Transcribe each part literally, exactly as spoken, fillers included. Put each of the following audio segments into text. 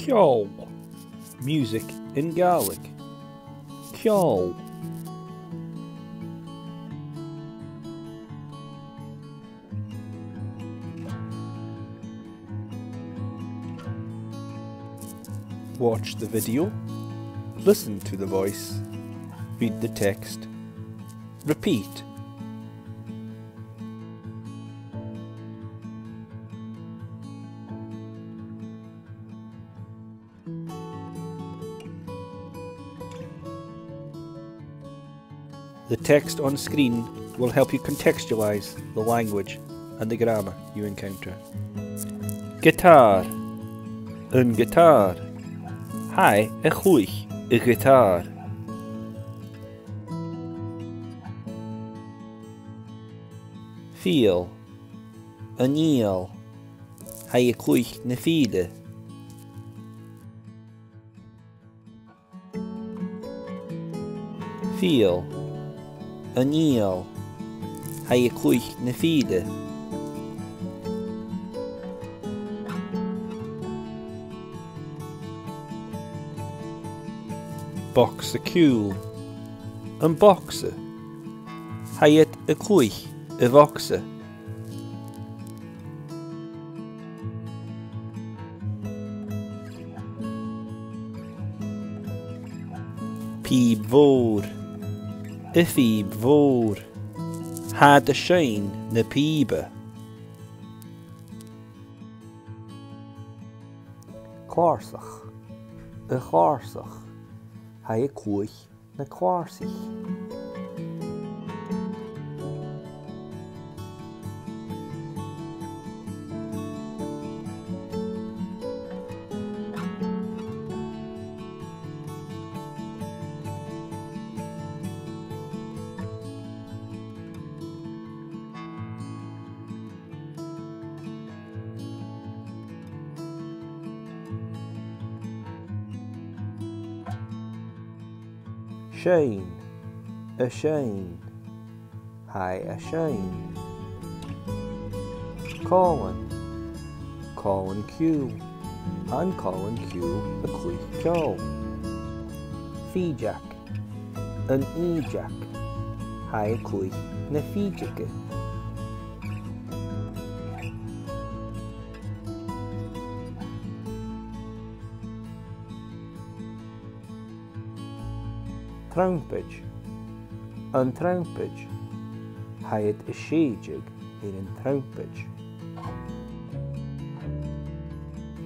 Ceòl. Music in Gaelic. Ceòl. Watch the video, listen to the voice, read the text, repeat. The text on screen will help you contextualise the language and the grammar you encounter. Giotàr. An giotàr. Tha e a' cluich a' ghiotàr. Fidheall. An fhidheall. Tha e a' cluich na fìdhle. Fidheall. An fhidheall. Tha e a' cluich na fìdhle. Bogsa-ciùil. Am bogsa. Tha iad a' cluich a' bhogsa. Pìob mhòr. A' phìob mhòr. Tha iad a' seinn na pìoba. Clàrsach. A' chlàrsach. Tha e a' cluich na clàrsaich. Seinn. A' seinn. Tha e a' seinn. Còmhlan. Còmhlan-ciùil. Tha an còmhlan-ciùil a' cluich ceòl. Fìdeag. An fhìdeag. Tha e a' cluich na fìdeige. Trombaid. An trombaid. Tha iad a' sèideadh air an trombaid.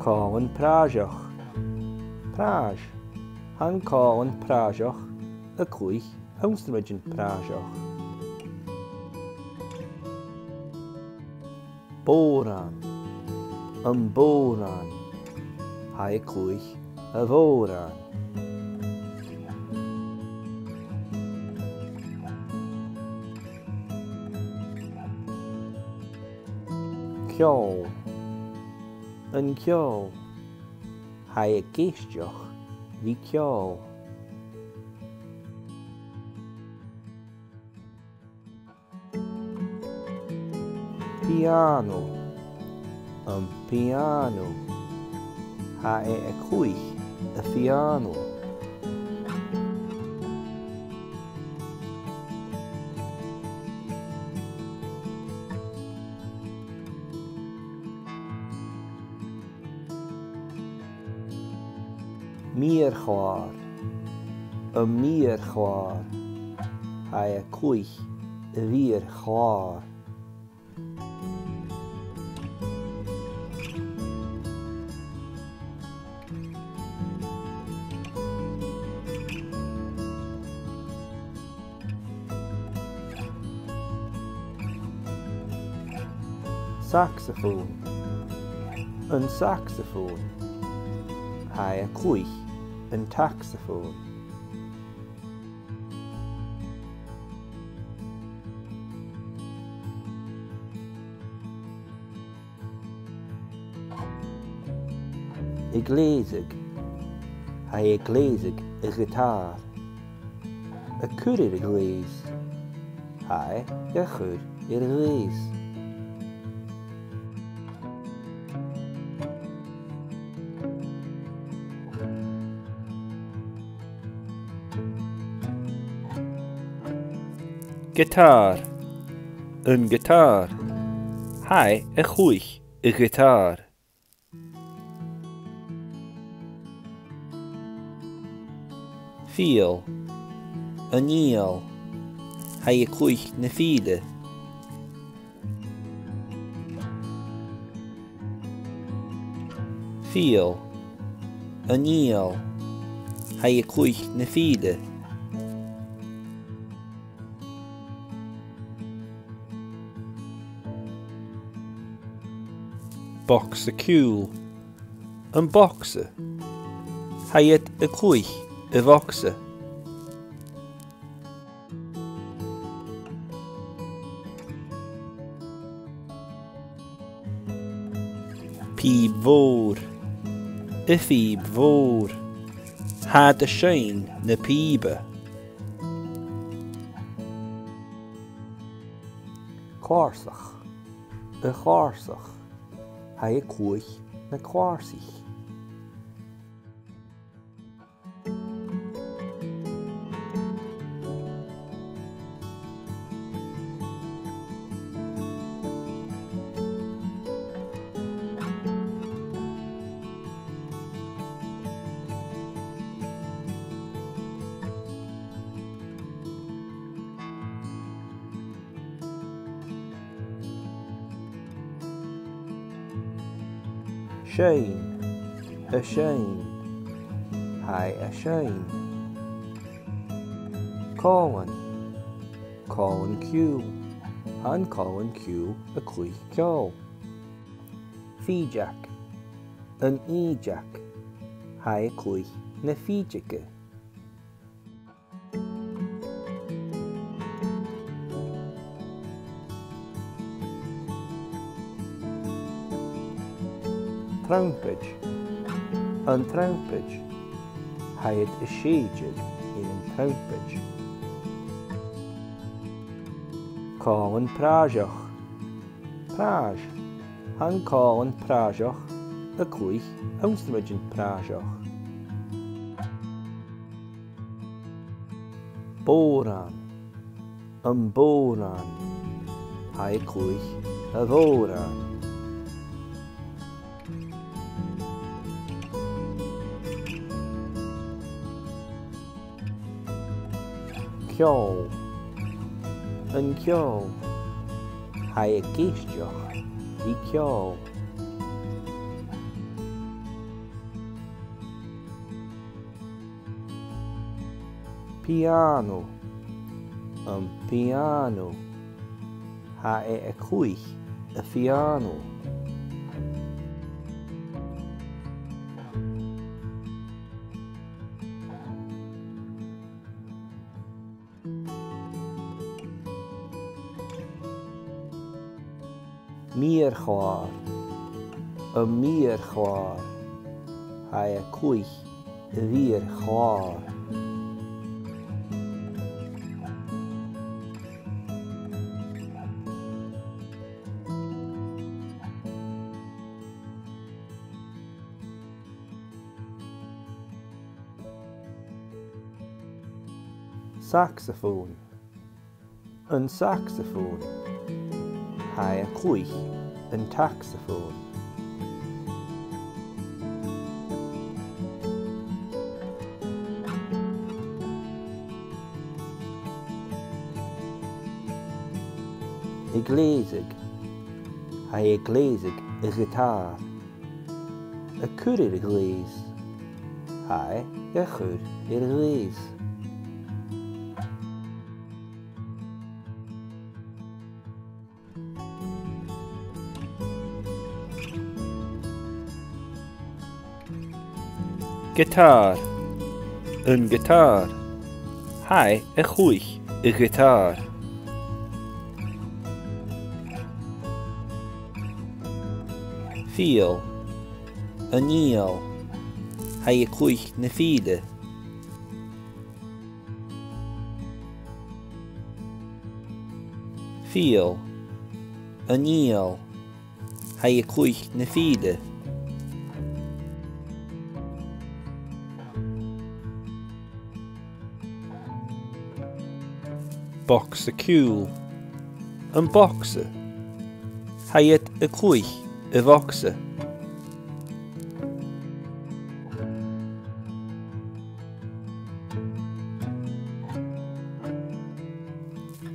Còmhlan pràiseach. Pràis. Tha an còmhlan pràiseach a' cluich ionnsramaidean pràiseach. Bodhran. Am bodhran. Tha e a' cluich a' bhodhrain. Ceòl. An ceòl. Tha e ag èisteachd ri ceòl. Piàno. Am piàno. Tha e a' cluich a' phiàno. Meur-chlàr. Am meur-chlàr. Tha e a' cluich a' mheur-chlàir. Sacsafon. An sacsafon. Tha e a' cluich an t-sacsafon. A' gleusadh. Tha e a' gleusadh a' ghiotàr. A' cur air a' ghleus. Tha e ga chur air a' ghleus. Giotàr. An giotàr. Tha e a' cluich a' ghiotàr. Fidheall. An fhidheall. Tha i a' cluich na fìdhle. Fidheall. An fhidheall. Tha i a' cluich na fìdhle. Bogsa-ciùil. Am bogsa. Tha iad a' cluich a' bhogsa. Pìob mhòr. A' phìob mhòr. Tha iad a' seinn na pìoba. Clàrsach. A' chlàrsach. Tha i a' cluich na clàrsaich. Seinn. A' seinn. Tha i a' seinn. Còmhlan. Còmhlan-ciùil. Tha an còmhlan-ciùil a' cluich ceòl. Fìdeag. An fhìdeag. Tha i a' cluich na fìdeige. Trombaid. An trombaid. Tha iad a' sèideadh air an trombaid. Còmhlan pràiseach. Pràis. Tha an còmhlan pràiseach a' cluich ionnsramaidean pràiseach. Bodhran. Am bodhran. Tha i a' cluich a' bhodhrain. Ceòl. An ceòl. Tha i ag èisteachd ri ceòl. Piàno. Am piàno. Tha i a' cluich a' phiàno. Meur-chlàr. Am meur-chlàr. Tha i a' cluich a' mheur-chlàir. Sacsafon. An sacsafon. Tha i a' cluich an t-sacsafon. A' gleusadh. Tha i a' gleusadh a' ghiotàr. A' cur air ghleus. Tha i ga chur air ghleus. Giotàr. An giotàr. Tha i a' cluich a' ghiotàr. Fidheall. An fhidheall. Tha i a' cluich na fìdhle. Fidheall. An fhidheall. Tha i a' cluich na fìdhle. Bogsa-ciùil. Am bogsa. Tha iad a' cluich a' bhogsa.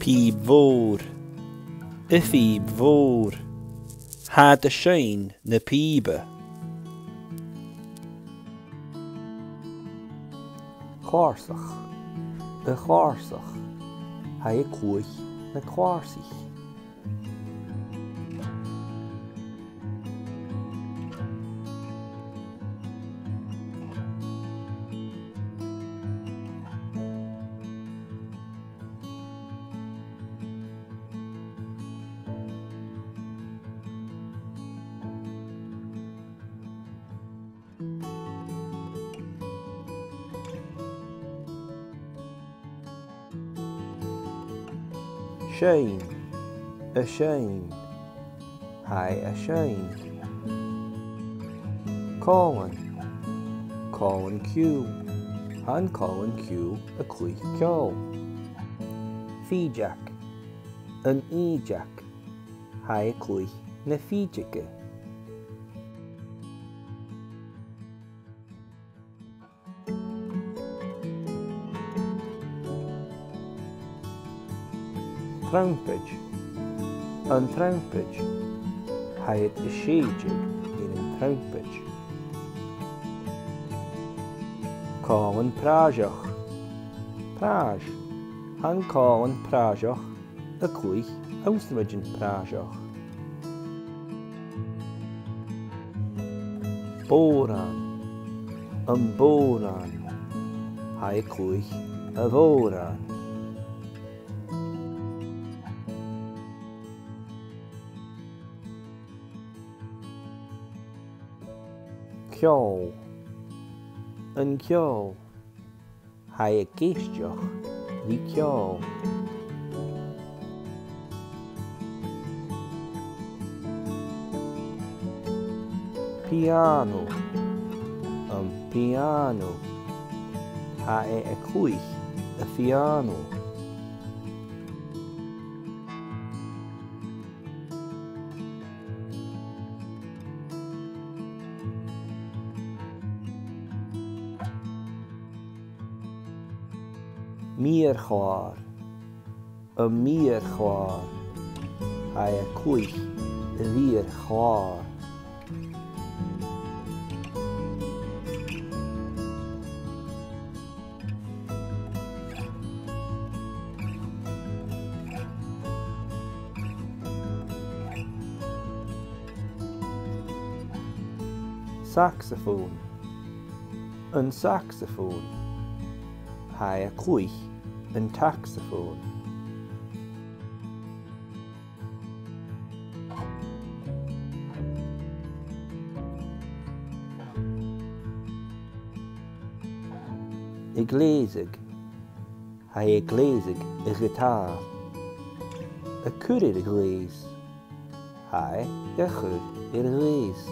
Pìob mhòr. A' phìob mhòr. Tha iad a' seinn na pìoba. Clàrsach. A' chlàrsach. Tha i a' cluich na clàrsaich. Seinn. A' seinn. Tha i a' seinn. Còmhlan. Còmhlan-ciùil. Tha an còmhlan-ciùil a' cluich ceòl. Fìdeag. An fhìdeag. Tha i a' cluich na fìdeige. Trombaid. An trombaid. Tha iad a' sèideadh air an trombaid. Còmhlan pràiseach. Pràis. Tha an còmhlan pràiseach a' cluich ionnsramaidean pràiseach. Bodhran. Am bodhran. Tha i a' cluich a' bhodhrain. Ceòl. An ceòl. Tha i ag èisteachd ri ceòl. Piàno. Am piàno. Tha i a' cluich a' phiàno. Meur-chlàr. Am meur-chlàr. Tha i a' cluich a' mheur-chlàir. Sacsafon. An sacsafon. Tha i a' cluich an t-sacsafon. A' gleusadh. Tha i a' gleusadh a' ghiotàr. A' cur air ghleus. Tha i ga chur air ghleus.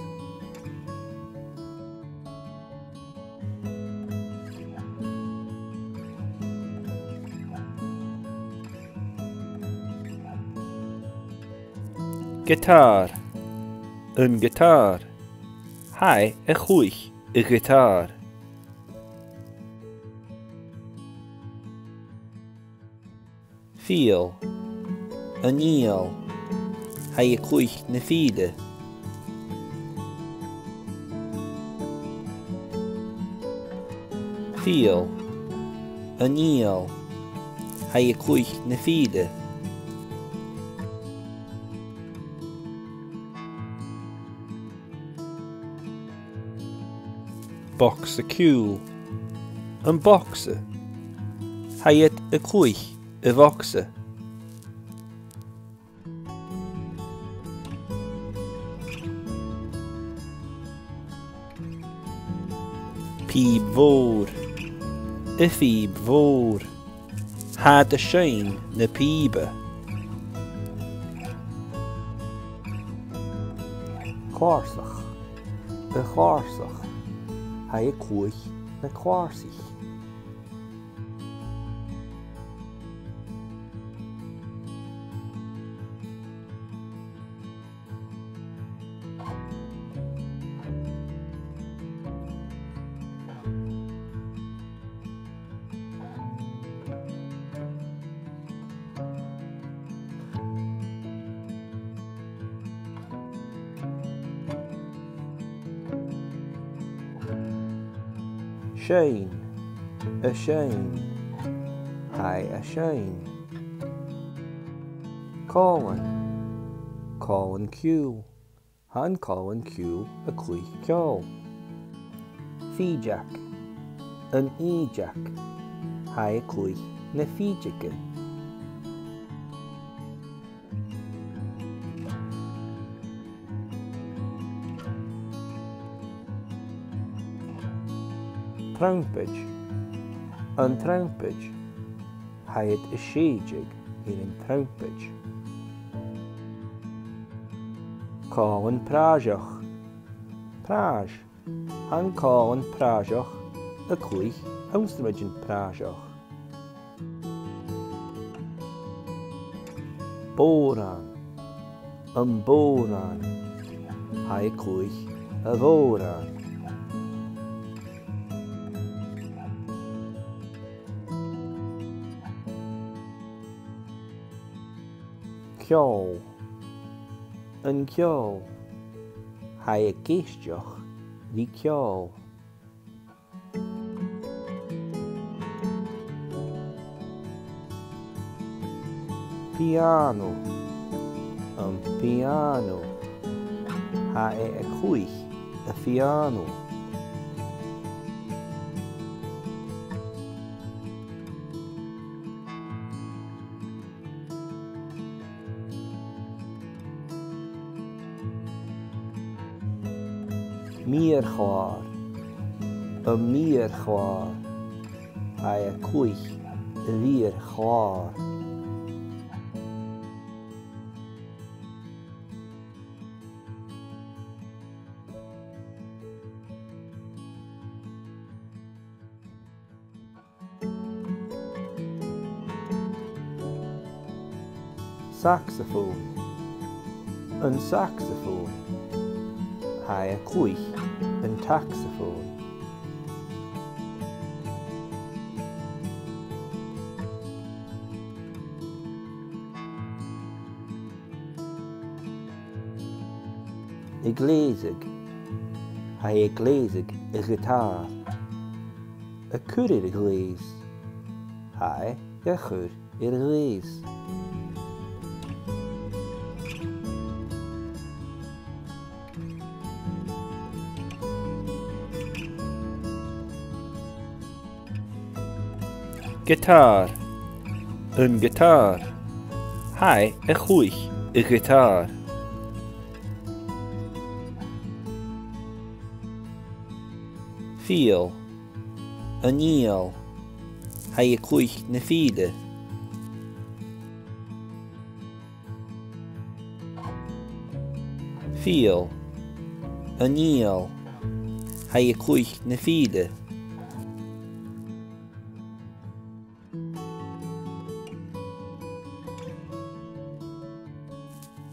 Giotàr. An giotàr. Tha i a' cluich a' ghiotàr. Fidheall. An fhidheall. Tha i a' cluich na fìdhle. Fidheall. An fhidheall. Tha i a' cluich na fìdhle. Bogsa-ciùil. Am bogsa. Tha iad a' cluich a' bhogsa. Pìob mhòr. A' phìob mhòr. Tha iad a' seinn na pìoba. Clàrsach. A' chlàrsach. Tha i a' cluich na clàrsaich. Seinn, a' seinn. Tha i a' seinn. Còmhlan, còmhlan-ciùil. Tha an còmhlan-ciùil a' cluich ceòl. Fìdeag, an fhìdeag. Tha i a' cluich na fìdeige. Trumpet, an trumpet. Tha iad a' sèideadh air an trumpet. Còmhlan pràiseach, pràis. Tha an còmhlan pràiseach a' cluich ionnsramaidean pràiseach. Bodhran, am bodhran. Tha i a' cluich a' bhodhrain. Ceòl, an ceòl. Tha i ag èisteachd ri ceòl. Piàno, am piàno. Tha i a' cluich a' phiàno. Meur-chlàr, am meur-chlàr. Tha i a' cluich a' mheur-chlàir. Sacsafon, an sacsafon. Tha i a' cluich an t-sacsafon. A' gleusadh, tha i a' gleusadh a' ghiotàr. A' cur air ghleus, tha i ga chur air ghleus. Giotàr, an giotàr. Tha i a' cluich a' ghiotàr. Fidheall, an fhidheall. Tha i a' cluich na fìdhle. Fidheall, an fhidheall. Tha i a' cluich na fìdhle.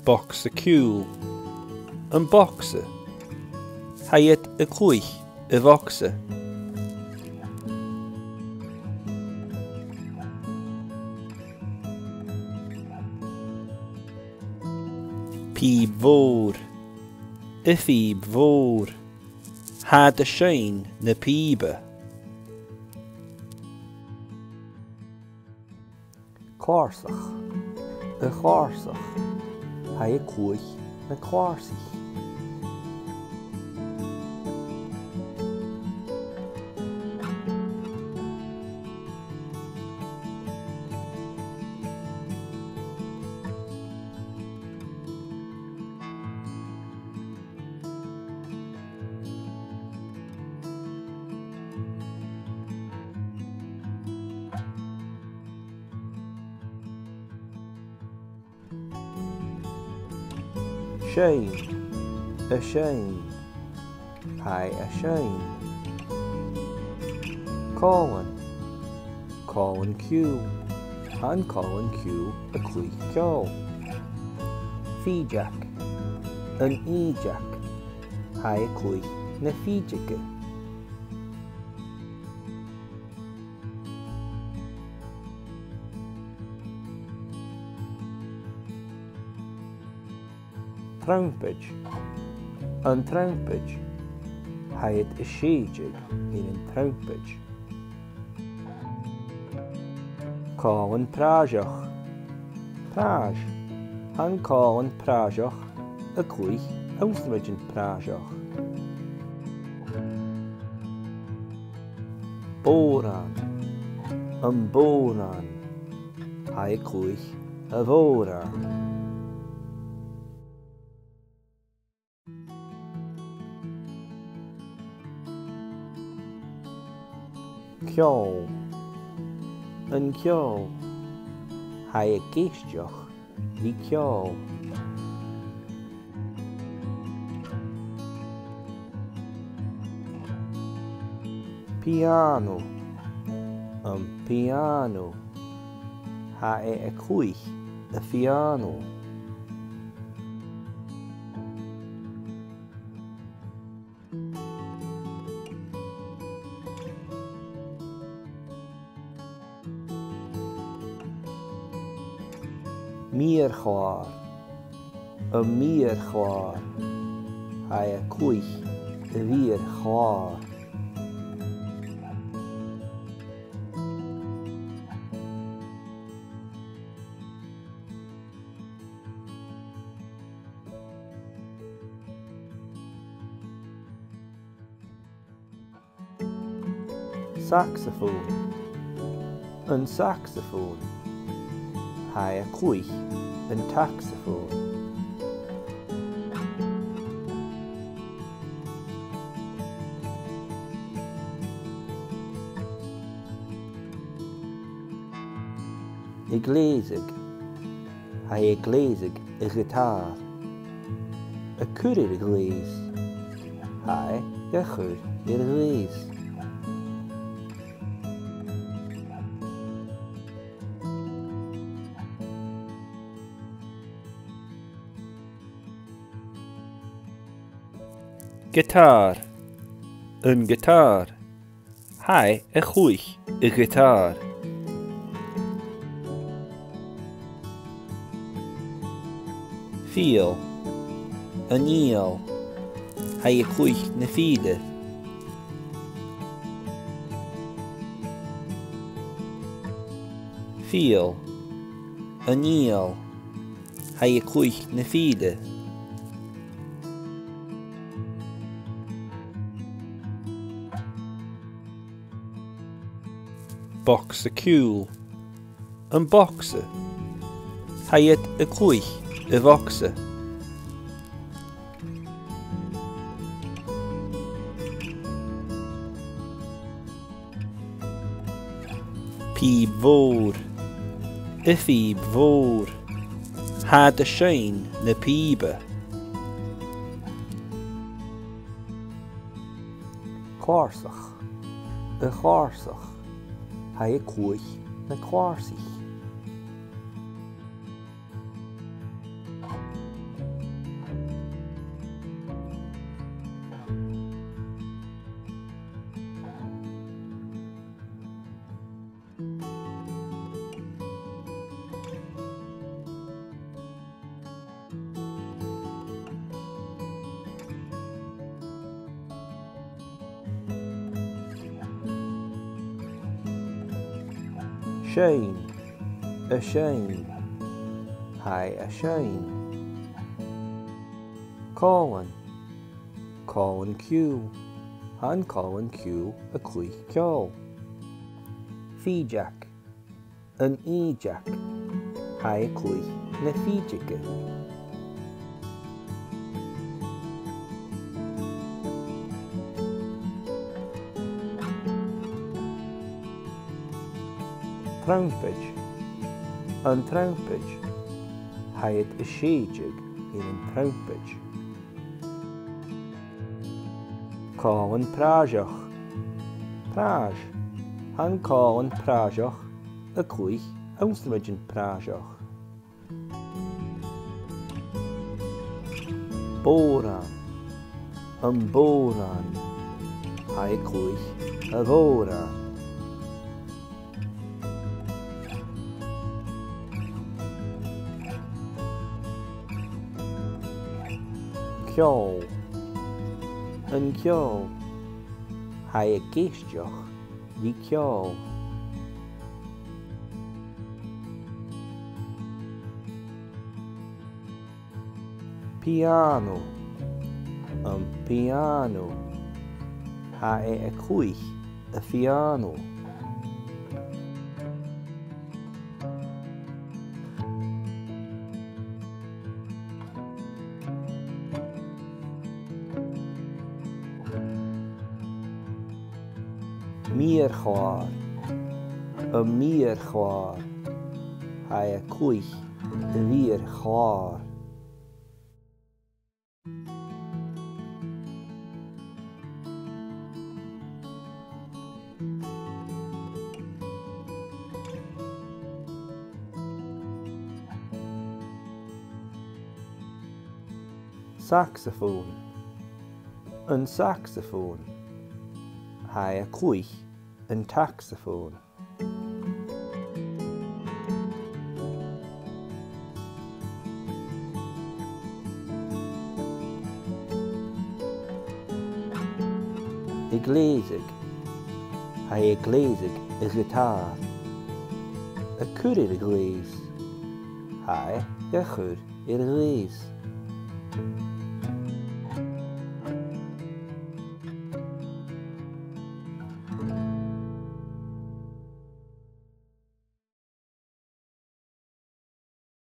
Bogsa-ciùil, am bogsa. Tha iad a' cluich a' bhogsa. Pìob mhòr, a' phìob mhòr. Tha iad a' seinn na pìoba. Clàrsach, a' chlàrsach. Tha i a' cluich na clàrsaich. Seinn, a' seinn. Tha i a' seinn. Còmhlan, còmhlan-ciùil. Tha an còmhlan-ciùil a' cluich ceòl. Fìdeag, an fhìdeag. Tha i a' cluich na fìdeige. Trumpet, an trumpet. Tha iad a' sèideadh air an trombaid. Còmhlan pràiseach. Pràis. Tha an còmhlan pràiseach a' cluich ionnstramaid pràiseach. Bodhran. Am bodhran. Tha e a' cluich a' bhodhrain. Ceòl. An ceòl. Tha e ag èisteachd ri ceòl. Piàno. Am piàno. Tha e a' cluich a' phiàno. Meur-chlàr. Am meur-chlàr. Tha e a' cluich a' mheur-chlàir. Sacsafon. An sacsafon. Tha e a' cluich an t-sacsafon. A' gleusadh. Tha e a' gleusadh a' ghiotàr. A' cur air ghleus. Tha e ga chur air ghleus. Giotàr. An giotàr. Tha e a' cluich a' ghiotàr. Fidheall. An fhidheall. Tha e a' cluich na fìdhle. Fidheall. An fhidheall. Tha e a' cluich na fìdhle. Bogsa-ciùil. Am bogsa. Tha iad a' cluich a' bhogsa. Pìob mhòr. A' phìob mhòr. Tha iad a' seinn na pìoba. Clàrsach. A' chlàrsach. Tha e a' cluich na clàrsaich. Seinn. A' seinn. Tha e a' seinn. Còmhlan. Còmhlan-ciùil. Tha an còmhlan-ciùil a' cluich ceòl. Fìdeag. An fhìdeag. Tha e a' cluich na fìdeige. Trombaid. An trombaid. Tha iad a' sèideadh air an trombaid. Còmhlan pràiseach. Pràis. Tha an còmhlan pràiseach a' cluich ionnstramaidean pràiseach. Bodhran. Am bodhran. Tha e a' cluich a' bhodhrain. Ceòl. An ceòl. Tha e ag èisteachd ri ceòl. Piàna. Am piàna. Tha e a' cluich a' phiàna. Meur-chlàr. Am meur-chlàr. Tha e a' cluich a' mheur-chlàir. Sacsafon. An sacsafon. Tha e a' cluich an t-sacsafon. A' gleusadh. Tha e a' gleusadh a' ghiotàr. A' cur air ghleus. Tha e ga chur air ghleus.